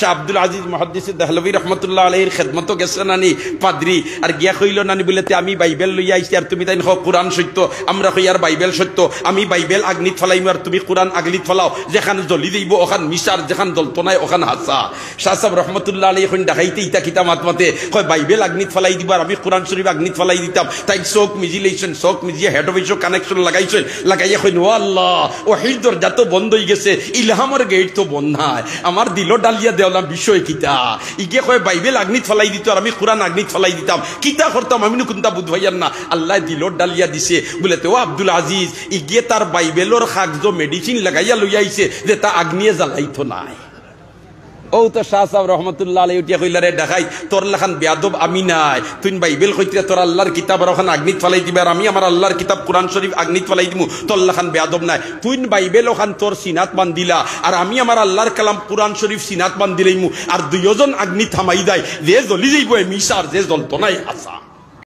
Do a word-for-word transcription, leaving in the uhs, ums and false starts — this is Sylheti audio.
শাহ আব্দুল আজিজ মুহাদ্দিসে দেহলভী রহমতুল্লাহ আলাইহির খেদমতো গেছে নানি পাদ্রি, আর গিয়া কইল নানি বুলে, "তে আমি বাইবেল লইয়া আইছি আর তুমি তাইন কও কুরআন সত্য, আমরা কই আর বাইবেল সত্য, আমি বাইবেল আগনিত ফালাইমু আর তুমি কুরআন আগলিত ফালাও, যেখান জ্বলি যাইব ওখান মিশার, যেখান জ্বলতো নায় ওখান হাছা।" শাহ সাহেব রহমতুল্লাহ আলাইহি কইন, "ডাকাইতে ইতা কিতা মাত মাতে?" কয়, "বাইবেল আগনিত ফালাই দিবা আর আমি কুরআন শরীফ আগনিত ফালাই দিতাম।" তাইন চোখ মিজিলাইছইন, চোখ মিজিয়া হেড অফিসও কানেকশন লাগাইছইন, লাগাইয়া কইন, "ও আল্লাহ, ওহির দরজা তো বন্ধ অই গেছে, ইলহামর গেট তো বন্ধ নায়, আমার দিলো ডালিয়া দেওলা বিষয় কিতা?" ইগে কয়, "বাইবেল আগনিত ফালাই দিত আর আমি কুরআন আগনিত ফালাই দিতাম, কিতা করতাম আমি নু কুন্তা বুঝ পাইয়ার না।" আল্লায় দিলো ডালিয়া দিছে বুলে, তে ও আব্দুল আজিজ, ইগে তার বাইবেলর কাগজো মেডিসিন লাগাইয়া লইয়া আইছে, যেতা আগনিয়ে জ্বালাইতো নায়। ও তো শাহ সাহেব রহমতুল্লাহ আলাইহি উঠিয়া কইলা, "রে ডাকাইত, তোর লাখান বেয়াদব আমি নায়। তুইন বাইবেল কইতরে তোর আল্লাহর কিতাব আর ওখান আগনিত ফালাই দিবা, আর আমি আমার আল্লাহর কিতাব কুরআন শরীফ আগনিত ফালাই দিমু, তোর লাখান বেয়াদব নায়। তুইন বাইবেল ওখান তোর সিনাত বান্ধিলা, আর আমি আমার আল্লাহর কালাম কুরআন শরীফ সিনাত বান্ধিলাইমু, আর দুইওজন আগনিত হামাই দায়, যে জ্বলি যাইব এ মিশার, যে জ্বলতো নায় হাছা।"